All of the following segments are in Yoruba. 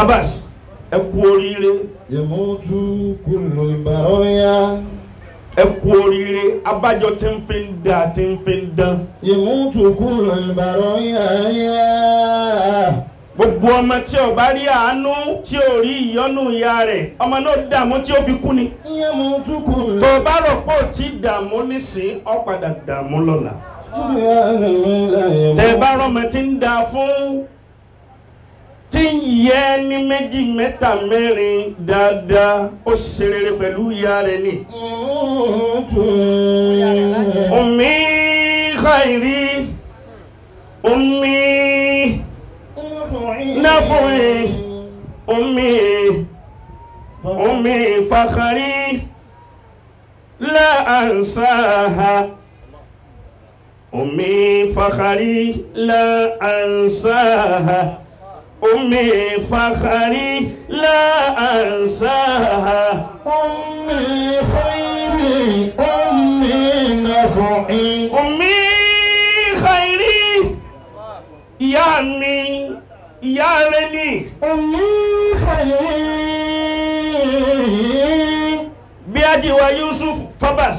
Fabas ẹ kú oríire. Yamutu kullu baraya. Ẹ kú oríire abájọ tí ń fi ń da tí ń fi ń dán. Yamutu kullu baraya. Gbogbo ọmọ tí ó bá rí àánú tí ò rí ìyọ́nú ìyá rẹ̀ ọmọ náà dààmú tí ó fi kú ni. Yamutu kullu. Tó o bá rò pé ò tí dààmú nísìn ó padà dààmú lọ́la. Tẹ́ bá rọmọ tí ń da fún tí ń yẹ ní méjì mẹ́ta mẹ́rin dáadáa ó ṣe rere pẹ̀lú ìyá rẹ̀ ni. Ummi khairi ummi nafu'i ummi ummi fakhari la ansaha. Ummi fakhari la ansaha. Ummi fakhari la ansaha. Ummi khairi ummi nafu'i. Ummi khairi ìyá mi ìyá rẹ ni. Ummi khairi. Bí Ajiwa Yusuf Fabas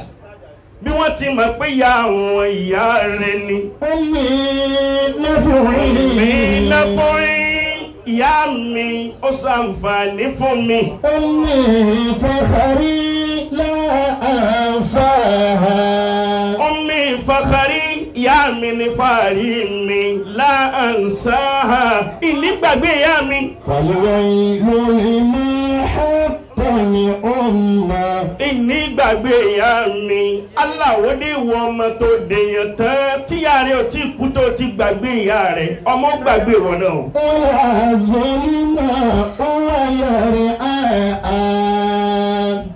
bí wọ́n ti mọ̀ pé ìyá àwọn ìyá rẹ ni. Ummi nafu'i. Ummi nafu'i. Ìyá mi ó ṣàǹfààní fún mi. Ummi fakhari la ansaha. Ummi fakhari ìyá mi ní fàárí mi la ansaha. Ìnígbàgbé ìyá mi. Falwailu lima haqqani umma. Ìnígbàgbé ìyá mi. Aláwo ní ìwọ ọmọ tó dèèyàn tán tíyá rẹ̀ ò tí kú tó ti gbàgbé ìyá rẹ̀ ọmọ gbàgbé ìwọ náà.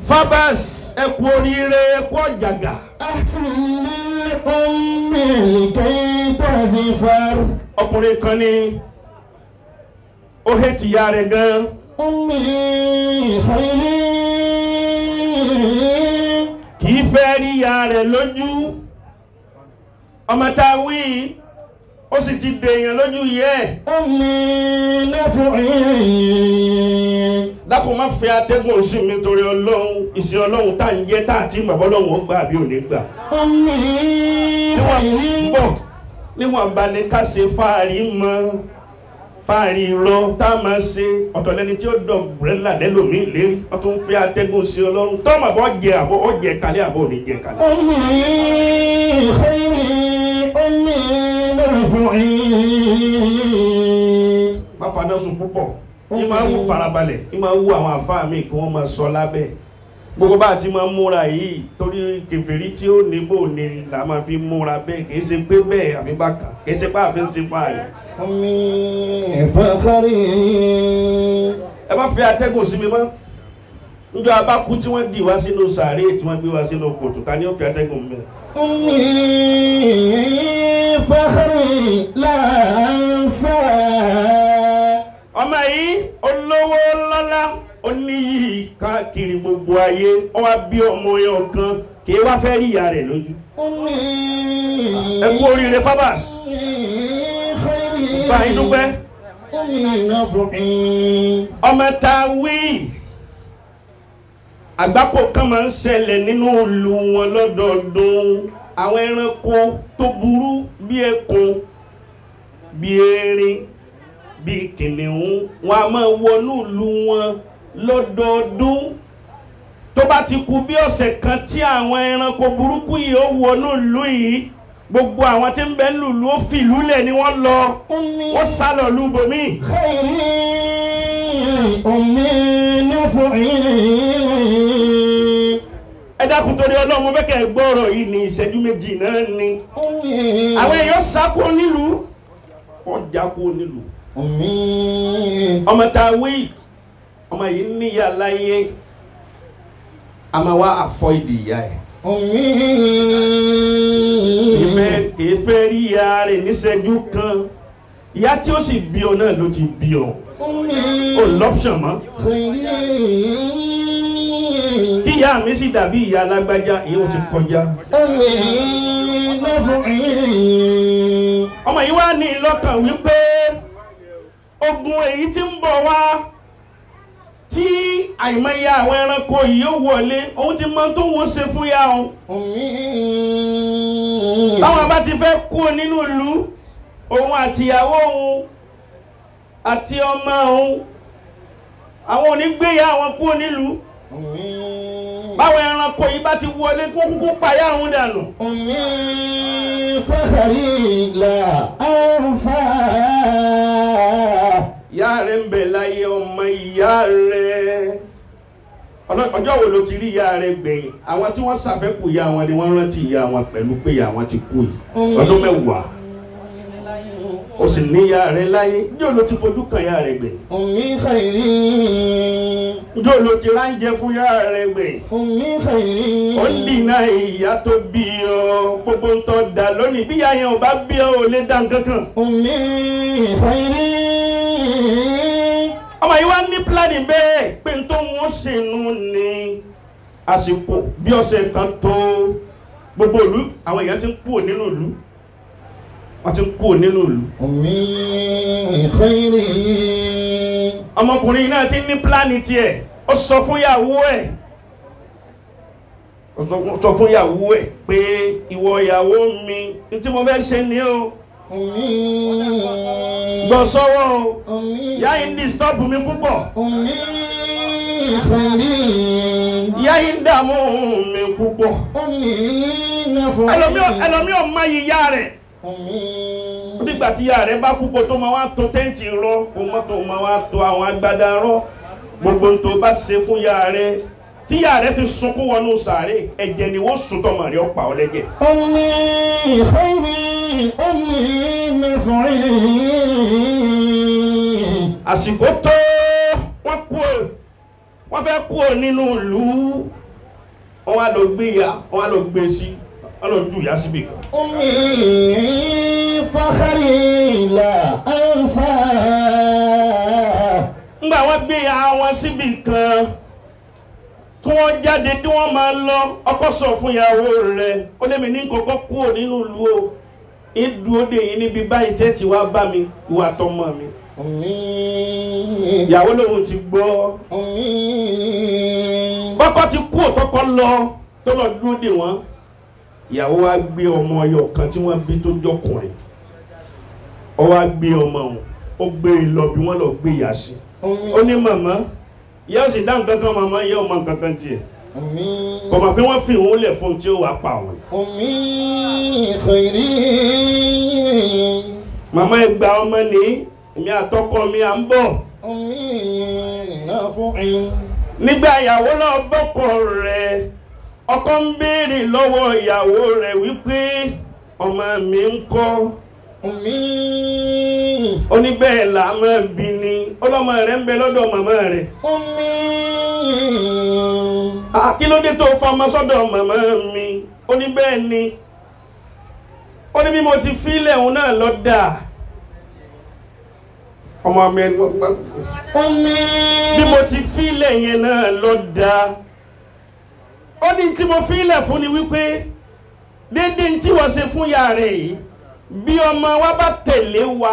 Fabas ẹ kú oríire ẹ kú ọ̀jàgà. Ọkùnrin kan ní ó hé tìyá rẹ̀ gan. Kì í fẹ́ rí ìyá rẹ̀ lójú. Ọmọ tá a wí ó sì ti dèèyàn lójú yẹ. Dákun má fẹ́ atẹ́gùn oṣù mi torí Ọlọ́run ìsìn Ọlọ́run tá à ń jẹ́ tá àti bàbá Ọlọ́run ó gbà àbí ò ní gbà. Níwọ̀n bọ̀ níwọ̀n bá ní ká ṣe fáàrí mọ́ fáàrí rọ tá a máa ṣe ọ̀tọ̀ lẹ́ni tí ó dọ̀ bùrẹ́là lẹ́lòmíì lérí wọ́n tún fẹ́ atẹ́gùn sí Ọlọ́run tọ́mọ̀ bọ́ jẹ àbọ̀ ó jẹ kalẹ̀ àbọ̀ ò ní jẹ kalẹ̀. Má faná sun púpọ̀ ní máa ń wú farabalẹ̀ ní máa ń wú àwọn àfáà mi kí wọ́n máa sọ lábẹ́ gbogbo bá a ti máa ń múra yìí torí kèfèrí tí ó ní bò ní là máa fi múra bẹ́ẹ̀ kì í ṣe pé bẹ́ẹ̀ àbí bákan kì í ṣe pé àfi ń ṣe fáàrí. Ẹ má fi atẹ́gùn sí mi mọ́ njọ́ abákú tí wọ́n dì wá sínú sàárè tí wọ́n gbé wá sínú kòtò ta ni ó fi atẹ́gùn mẹ́. Ummi fakhri la ansaha. Ọmọ yìí olówó lọ́lá ó níyì káàkiri gbogbo ayé ó wá bí ọmọ yẹn kan kì í wá fẹ́ rí ìyá rẹ̀ lójú. Ẹ kú oríire Fabas bá yín dúpẹ́. Ọmọ tá a wí àgbákò kan máa ń ṣẹlẹ̀ nínú ìlú wọn lọ́dọọdún. Àwọn ẹranko tó burú bí ẹkùn bí erin bí kìnìún wọn a máa wọnú ìlú wọn lọ́dọọdún. Tó bá ti kù bí ọ̀sẹ̀ kan tí àwọn ẹranko burúkú yìí ó wọnú ìlú yìí gbogbo àwọn tí ń bẹ nílùú ó fìlú lẹ̀ ni wọ́n lọ wọ́n sá lọ ìlú ibòmíì. Ẹ dákun torí Ọlọ́run mo fẹ́ kẹ́ ẹ gbọ́ ọ̀rọ̀ yìí ní ìṣẹ́jú méjì náà ni. Àwọn èèyàn sá kúrò nílùú wọ́n já kúrò nílùú. Ọmọ tá a wí ọmọ yìí níyà láyé a máa wá àfọ ìdì ìyá ẹ̀. Kì í fẹ́ rí ìyá rẹ̀ níṣẹ́jú kan ìyá tí ó sì bí ọ náà ló ti bí ọ ò lọ́pṣọ̀n mọ́. Kí ìyá mi sì dàbí ìyá alágbájá ìyẹn ò ti kọjá. Ọmọ yìí wá ní lọ́kàn wípé ogun èyí tí ń bọ̀ wá àìmọye àwọn ẹranko yìí ó wọlé, òun ti mọ tó wọ́n ṣe fún ya òun. Báwọn bá ti fẹ́ kú nínú ìlú, òun àtìyàwó òun àti ọmọ òun, àwọn ò ní gbé ya àwọn kú nílùú. Báwọn ẹranko yìí bá ti wọlé kó kúkú payá òun dànù. Ummi fakhri la ansa. Ìyá rẹ̀ ń bẹ láyé, ọmọ ìyá rẹ̀. Ọjọ́ wo ló ti rí ìyá rẹ̀ gbẹ̀yìn? Àwọn tí wọ́n ṣàfẹ́kù ìyá wọn ni wọ́n rántí ìyá wọn pẹ̀lú pé ìyá wọn ti kú yìí. Ọdún 10. O sì ní ìyá rẹ̀ láyé. Ǹjẹ́ ló ti fojú kan ìyá rẹ̀ gbẹ̀yìn? Ummi khairi. Ǹjẹ́ ló ti ránjẹ fún ìyá rẹ̀ gbẹ̀yìn? Ummi khairi. Ó ń dìnnà ìyá tó bí ọ. Gbogbo ń tọ́ da lónìí. Bí ìyá yẹn ò bá bí ọ, ò lè dá nǹkan kan. Ummi khairi. Ọmọ yìí wá ní pílánì bẹ́ẹ̀ pé n tó ń ṣìnú ní àsìkò bí ọ̀sẹ̀ kan tó gbogbo ìlú àwọn èèyàn ti ń kúrò nínú ìlú, wọ́n ti ń kúrò nínú ìlú. Ummi khairi. Ọmọkùnrin náà ti ní pílánì tiẹ̀, ó sọ fún ìyàwó ẹ̀, ó sọ fún ìyàwó ẹ̀ pé ìwọ ìyàwó mi, n tí mo fẹ́ ṣe ni o. Gbọ́ sọ́wọ́ o, ìyá yìí ń disturb mi púpọ̀. Ummi khairi. Ìyá yìí ń dààmú mi púpọ̀. Ummi naf'i. Ẹlòmí ò mọ ìyá rẹ̀. Ó dìgbà tí ìyá rẹ̀ bá púpọ̀ tó máa wá to tẹ́ǹtì rọ, kó mọ́tò máa wá to àwọn agbádá rọ. Gbogbo tó bá ṣe fún ìyá rẹ̀, tí ìyá rẹ̀ fi sunkún wọnú sàárè, ẹ̀jẹ̀ ni wọ́n sùn tọmọ rẹ̀ ọ̀pá ọlẹ́jẹ̀. Ummi khairi. Ummi naf'i. Àsìkò tó wọ́n kú wọ́n fẹ́ kú nínú ìlú, wọ́n wá lọ gbé ya, wọ́n wá lọ gbé sí, wọ́n lọ ju ìyá síbì kan. Ummi fakhri la ansa. Ńgbà wọ́n gbé ya wọn síbì kan, kí wọ́n jáde kí wọ́n máa lọ, ọkọ sọ fún ìyàwó rẹ̀, ó lé mi ní kọ́kọ́ kú nínú ìlú o, ìdúró dè yín níbi báyìí tẹ́tí wá bá mi, ìwà tọmọ mi. Ìyàwó lòun ti gbọ́. Bọ́kọ ti kú òtọ́kọ lọ tó lọ dúró dè wọ́n. Ìyàwó wa gbé ọmọ ọyọ kan tí wọ́n bí tó jọkùnrin. Ó wá gbé ọmọ òun, ó gbé e lọ bí wọ́n lọ gbé ìyá sí. Ó ní màmá, ìyá ò sì dá nǹkan kan màmá, ìyá ò mọ nǹkan kan tiẹ̀. Kò mọ̀ pé wọ́n fi òun lẹ̀ fún un tí ó wàá pa òun. Ummi khairi. Màmá ẹ gba ọmọ ní, èmi àtọkọ mi à ń bọ̀. Ummi naf'i. Nígbà ìyàwó náà bọ́kọ rẹ̀, ọkọ ń béèrè lọ́wọ́ ìyàwó rẹ̀ wípé ọmọ mi ń kọ́. Ummi. Ó ní bẹ́ẹ̀ là máa bí ni, ọlọ́mọ rẹ̀ ń bẹ lọ́dọ̀ màmá rẹ̀. Ummi. Kí ló dé tó fọmọ sọ́dọ̀ màmá mi? Ó ní bẹ́ẹ̀ ni. Ó ní bí mo ti fílẹ̀ òun náà lọ dà. Ọmọ mi Ummi. Bí mo ti fílẹ̀ yẹn náà lọ dà. Ó ní tí mo fílẹ̀ fún ni wípé déédéé tí wọ́n ṣe fún ìyá rẹ̀ yìí, bí ọmọ wa bá tẹ̀lé wa,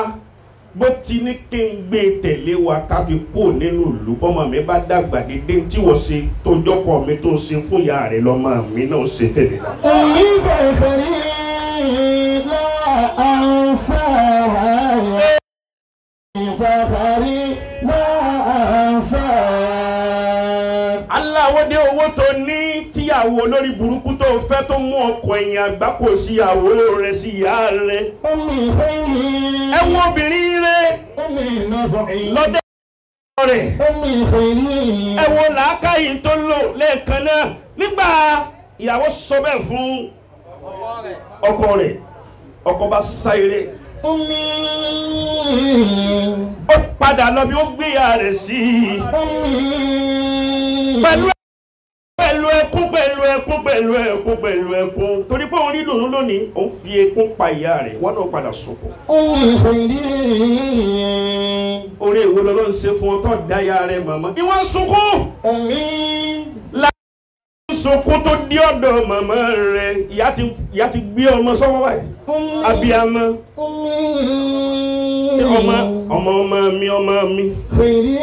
bó ti ní kí n gbé tẹ̀lé wa ká fi kú nínú ìlú, bọ́mọ mi bá dàgbà déédéé tí wọ́n ṣe tó jọ́kọ̀ mi tó ṣe fún ìyá rẹ̀ lọ́mọ mi náà ṣe tẹ̀lé la. Ummi fakhri la ansa. Fakhri la ansa. Aláwọ̀dé owó tó ní tíyàwó olórí burúkú tó fẹ́ tó mú ọkọ̀ ẹ̀yìn àgbákò sí ìyàwó rẹ̀ sí ìyá rẹ̀. Ummi khairi. Ẹ wo obìnrin rẹ̀ Ummi naf'i. lọ́dẹ̀ rẹ̀. Ummi khairi. Ẹ wo làákàyè tó lò lẹ́ẹ̀kan náà nígbà ìyàwó sọ bẹ́ẹ̀ fún ọkọ rẹ̀, ọkọ bá sá eré. Ummi. Ó padà lọ bí ó gbé ìyá rẹ̀ sí i. Ummi. Pẹ̀lú ẹkún pẹ̀lú ẹkún pẹ̀lú ẹkún pẹ̀lú ẹkún, torí pé òun rí dùnú lónìí, òun fi ẹkún pa ìyá rẹ̀, wọ́n náà padà sunkún. Ummi khairi. Orí èwo lọ́lọ́ ń ṣe fún ọ tó dá ìyá rẹ̀ màmá? Ìwọ́n sunkún. Ummi. Sunkún tó dé ọ̀dọ̀ màmá rẹ̀, ìyá ti gbé ọmọ sọ́wọ́ báyìí. Abiyamọ. Ummi. Ọmọ ọmọ ọmọ mi ọmọ mi. Khairi.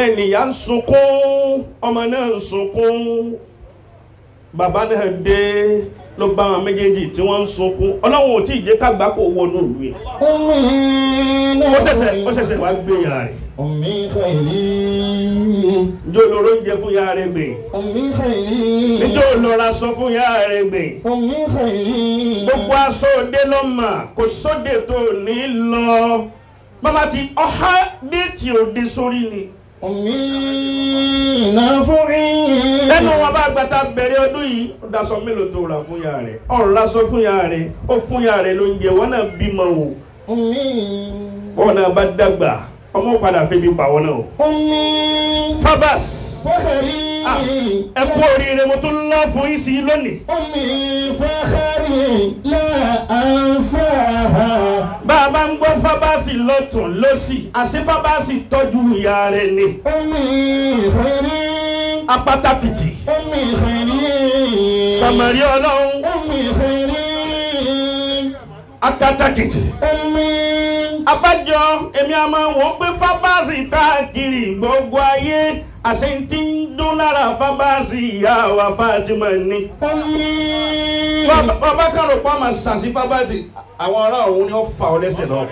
Bẹ́ẹ̀ ni ìyá ń sunkún, ọmọ náà ń sunkún, bàbá náà dé ló bá àwọn méjèèjì tí wọ́n ń sunkún. Ọlọ́run ò tí ì jẹ́ kágbá kó wọnú ìlú yẹn. Ó ṣẹ̀ṣẹ̀ wá gbé ìyá rẹ̀. Njẹ́ olóró ń jẹ fún ìyá rẹ̀ gbìn? Njẹ́ olóra sọ fún ìyá rẹ̀ gbìn? Gbogbo aṣọ òde lọ́mà kò sóde tó ní lọ. Bàbá ti ọ̀há dé tí òde sórí ni. Lẹ́nu wọn bá gbàtà bẹ̀rẹ̀ ọdún yìí, ó daṣọ mélòó tó rà fún ìyá rẹ̀? Ọ̀rọ̀ aṣọ fún ìyá rẹ̀, ó fún ìyá rẹ̀ lóúnjẹ, wọn náà bímọ o. Wọn náà bá dàgbà, ọmọ padà febi pa wọn náà o. Fabas, ẹ kú oríire, mo tún lọ fún yín sí lónìí. Bá a bá ń gbọ́ Fabasi lọ́tún lọ́sì, àṣé Fabasi tọ́jú ìyá rẹ̀ ni. Apátápìtì. Sàmàrí ọlọ́run. Akatakìtì. Abájọ èmi a máa wọ́n pé Fabasi káàkiri gbogbo ayé, àṣẹ tí ń dún lára Fabasi ìyá wa Fatima ni. Bàbá kan rò pé ọmọ sàṣì Fabasi, àwọn ará òun ni ó fà ọ lẹ́sẹ̀ lọ.